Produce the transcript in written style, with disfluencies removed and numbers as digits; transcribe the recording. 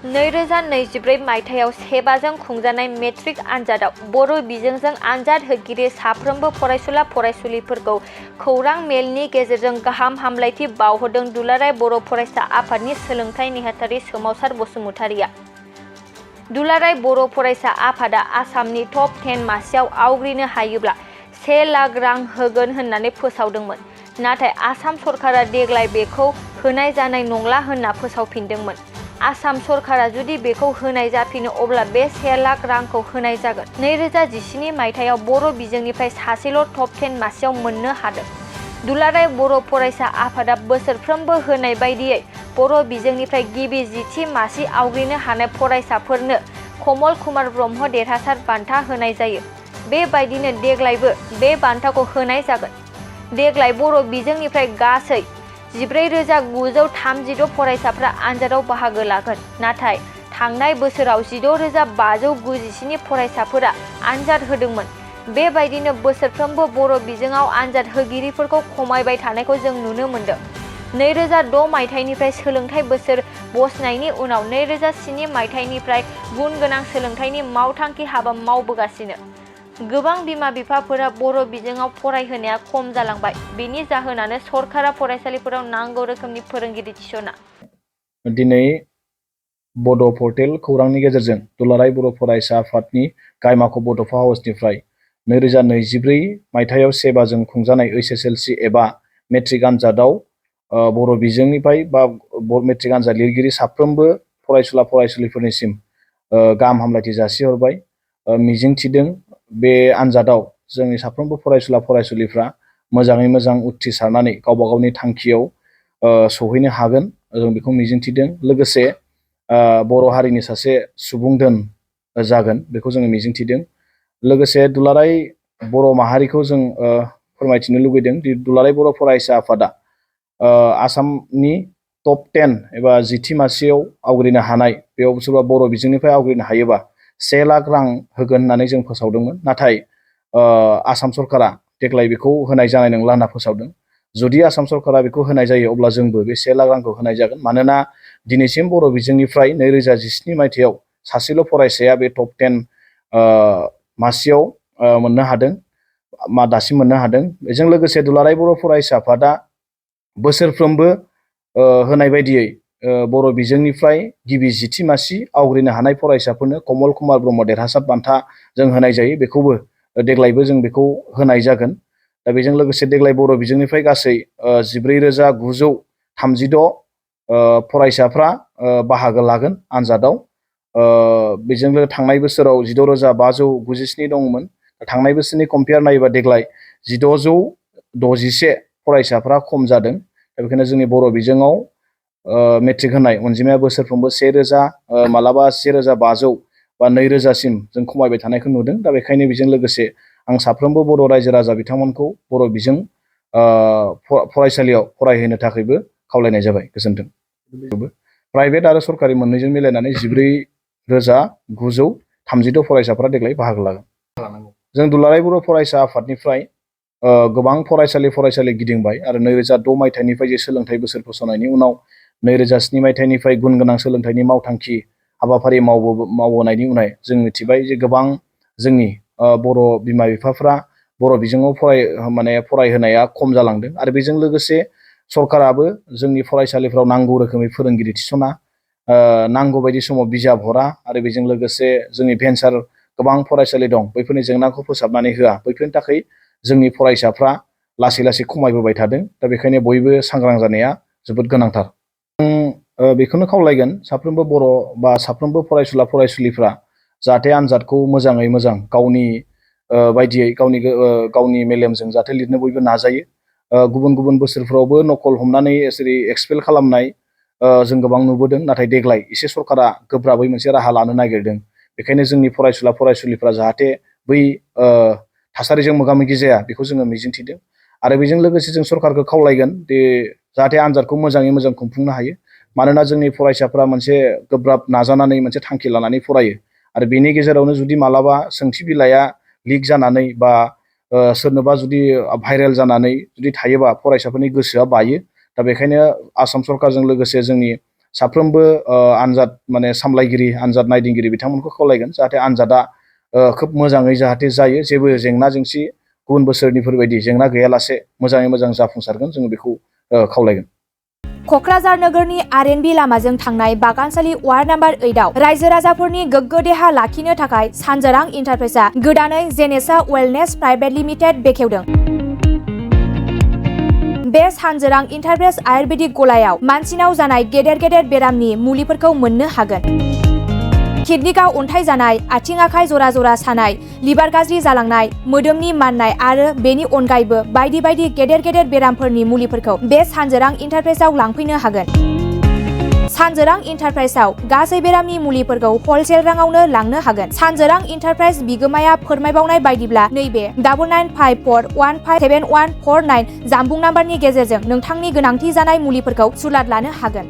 2024 मायथाइयाव सेबाजों खुंजानाय मेट्रिक आनजादाव बर' बिजोंजों आनजाद होगिरि साफ्रोमबो फरायसुला फरायसुलिफोरखौ खौरां मेलनि गेजेरजों गाहाम हामलायथि बावहरदों दुलाराय बर' फरायसा आफादनि सोलोंथाइ नेहाथारि सोमावसार बसुमतारिया। दुलाराय बर' फरायसा आफादा आसामनि टप 10 मासियाव आवग्रिनो हायोब्ला 1 लाख रां होगोन होननानै फोसावदोंमोन। नाथाय आसाम सरकारा देग्लाय बेखौ होनाय जानाय नंला होनना फोसावफिनदोंमोन। आसाम सरकारा जुदि बेखौ होनाय जाफिनो अब्ला बे 1 लाख रांखौ होनाय जागोन। 2017 मायथाइयाव बर' बिजोंनिफ्राय सासेल' टप 10 मासियाव मोननो हादों। दुलाराय बर' फरायसा आफादा बोसोरफ्रोमबो होनाय बायदियै बर' बिजोंनिफ्राय गिबि 10थि मासि आवग्रिनो हानाय फरायसाफोरनो कमल कुमार ब्रह्म देरहासार बान्था होनाय जायो। बेबायदिनो देग्लायबो बे बान्थाखौ होनाय जागोन। देग्लाय बर' बिजोंनिफ्राय गासै 14,932 फरायसाफ्रा आनजादाव बाहागो लागोन। नाथाय थांनाय बोसोराव 16,597 फरायसाफोरा आनजाद होदोंमोन। बेबायदिनो बोसोरफ्रोमबो बर' बिजोङाव आनजाद होगिरिफोरखौ खमायबाय थानायखौ जों नुनो मोन्दों। 2006 मायथाइनिफ्राय सोलोंथाइ बोसोर बसनायनि उनाव 2007 मायथाइनिफ्राय गुन गोनां सोलोंथाइनि मावथांखि हाबा मावबोगासिनो। गोबां बिमा-बिफाफोरा बर' बिजोङाव फरायहोनाया खम जालांबाय। बेनि जाहोनानो सरकारा फरायसालिफोराव नांगौ रोखोमनि फोरोंगिरि थिसना। दिनै बड' पर्टेल खौरांनि गेजेरजों दुलाराय बर' फरायसा आफादनि गायमाख' बड'फा हाउसनिफ्राय 2024 मायथाइयाव सेबाजों खुंजानाय HSLC एबा मेट्रिक आनजादाव बर' बिजोंनिफ्राय बा मेट्रिक आनजाद लिरगिरि साफ्रोमबो फरायसुला फरायसुलिफोरनिसिम गाहाम हामलायथि जासिहरबाय। मिजिंथिदों बे आनजादाव जोंनि साफ्रोमबो फरायसुला फरायसुलिफ्रा मोजाङै मोजां उथ्रिसारनानै गावबा गावनि थांखियाव सौहैनो हागोन जों बेखौ मिजिंथिदों। लोगोसे बर' हारिनि सासे सुबुं दोन जागोन बेखौ जोङो मिजिंथिदों। लोगोसे दुलाराय बर' माहारिखौ जों फोरमायथिनो लुगैदों दि दुलाराय बर' फरायसा आफादा आसामनि टप 10 एबा 10थि मासियाव आवग्रिनो हानाय बेयाव सोरबा बर' बिजोंनिफ्राय आवग्रिनो हायोबा 1 लाख रां होगोन होननानै जों फोसावदोंमोन। नाथाय आसाम सरकारा देग्लाय बेखौ होनाय जानाय नंला होनना फोसावदों। जुदि आसाम सरकारा बेखौ होनाय जायो अब्ला जोंबो बे 1 लाख रांखौ होनाय जागोन। मानोना दिनैसिम बर' बिजोंनिफ्राय 2017 मायथाइयाव सासेल' फरायसाया बे टप 10 मासियाव मोननो हादों दासिम मोननो हादों। बेजों लोगोसे दुलाराय बर' फरायसा आफादा बोसोरफ्रोमबो होनाय बायदियै बर' बिजोंनिफ्राय गिबि 10थि मासि आवग्रिनो हानाय फरायसाफोरनो कमल कुमार ब्रह्म देरहासार बान्था जों होनाय जायो। बेखौबो देग्लायबो जों बेखौ होनाय जागोन। दा बेजों लोगोसे देग्लाय बर' बिजोंनिफ्राय गासै 14,932 फरायसाफ्रा बाहागो लागोन आनजादाव। बेजों थांनाय बोसोराव 16,597 दंमोन। थांनाय बोसोरनि कम्पेयार नायोबा देग्लाय 1,661 फरायसाफ्रा खम जादों। दा बेखायनो जोंनि बर' बिजोङाव मेट्रिक होनाय अनजिमाया बोसोरफ्रोमबो 1,000 मालाबा 1,500 बा 2,000सिम जों खमायबाय थानायखौ नुदों। दा बेखायनो बेजों लोगोसे आं साफ्रोमबो बर' रायजो राजा बिथांमोनखौ बर' बिजों फरायसालियाव फरायहोनो थाखायबो खावलायनाय जाबाय। गोजोन्थों। प्राइभेट आरो सरकारि मोननैजों मिलायनानै 14,932 फरायसाफ्रा देग्लाय बाहागो लागोन। जों दुलाराय बर' फरायसा आफादनिफ्राय गोबां फरायसालि गिदिंबाय आरो 2006 मायथाइनिफ्राय जे सोलोंथाइ बोसोर फसंनायनि उनाव 2007 मायथाइनिफ्राय गुन गोनां सोलोंथाइनि मावथांखि हाबाफारि मावबोनायनि उनाव जों मिथिबाय जे गोबां जोंनि बर' बिमा बिफाफ्रा बर' बिजोङाव फरायहोनाया खम जालांदों आरो बेजों लोगोसे सरकाराबो जोंनि फरायसालिफ्राव नांगौ रोखोमै फोरोंगिरि थिसना नांगौ बायदि समाव बिजाब हरा आरो बेजों लोगोसे जोंनि भेन्सार गोबां फरायसालि दं बैफोरनि जेंनाखौ फोसाबनानै होआ। बैफोरनि थाखाय जोंनि फरायसाफ्रा लासै लासै खमायबोबाय थादों। दा बेखायनो बयबो सांग्रां जानाया जोबोद गोनांथार। बेखौनो खावलायगोन साफ्रोमबो बर' बा साफ्रोमबो फरायसुला फरायसुलिफ्रा जाहाथे आनजादखौ मोजाङै मोजां गावनि बायदियै गावनि मेलेमजों जाहाथे लिरनो बयबो नाजायो। गुबुन गुबुन बोसोरफ्रावबो नकल हमनानै जेरै एक्सपेल खालामनाय जों गोबां नुबोदों। नाथाय देग्लाय एसे सरकारा गोब्राबै मोनसे राहा लानो नागिरदों। बेखायनो जोंनि फरायसुला फरायसुलिफ्रा जाहाथे बै थासारिजों मोगा मोगि जाया बेखौ जोङो मिजिंथिदों। आरो बेजों लोगोसे जों सरकारखौ खावलायगोन दि जाहाथे आनजादखौ मोजाङै मोजां खुंफुंनो हायो। मानोना जोंनि फरायसाफ्रा मोनसे गोब्राब नाजानानै मोनसे थांखि लानानै फरायो आरो बेनि गेजेरावनो जुदि मालाबा सोंथि बिलाइया लिक जानानै बा सोरनोबा जुदि भाइरेल जानानै जुदि थायोबा फरायसाफोरनि गोसोआ बायो। दा बेखायनो आसाम सरकारजों लोगोसे जोंनि साफ्रोमबो आनजाद माने सामलायगिरि आनजाद नायदिंगिरि बिथांमोनखौ खावलायगोन जाहाथे आनजादा खोब मोजाङै जाहाथे जायो, जेबो जेंना जेंसि गुबुन बोसोरनिफोरबायदि जेंना गैयालासे मोजाङै मोजां जाफुंसारगोन जोङो बेखौ खावलायगोन। क'क्राझार नोगोरनि आर.एन.बी लामाजों थांनाय बागानसालि वार्ड नाम्बार 8आव रायजो राजाफोरनि गोग्गो देहा लाखिनो थाखाय सानजोरां इन्टारप्राइजआ गोदानै जेनेसा वेलनेस प्राइभेट लिमिटेड बेखेवदों। बे सानजोरां इन्टारप्राइज आयुर्वेदिक गलायाव मानसिनाव जानाय गेदेर गेदेर बेरामनि मुलिफोरखौ मोननो हागोन। किडनिकआव अन्थाइ जानाय, आथिं आखाइ जरा जरा सानाय, लिभार गाज्रि जालांनाय, मोदोमनि माननाय आरो बेनि अनगायैबो बायदि बायदि गेदेर गेदेर बेरामफोरनि मुलिफोरखौ बे सानजोरां इन्टारप्राइजआव लांफैनो हागोन। सानजोरां इन्टारप्राइजआव गासै बेरामनि मुलिफोरखौ हलसेल राङावनो लांनो हागोन। सानजोरां इन्टारप्राइज बिगोमाया फोरमायबावनाय बायदिब्ला नैबे 9954157149 जानबुं नाम्बारनि गेजेरजों नोंथांनि गोनांथि जानाय मुलिफोरखौ सुलाद लानो हागोन।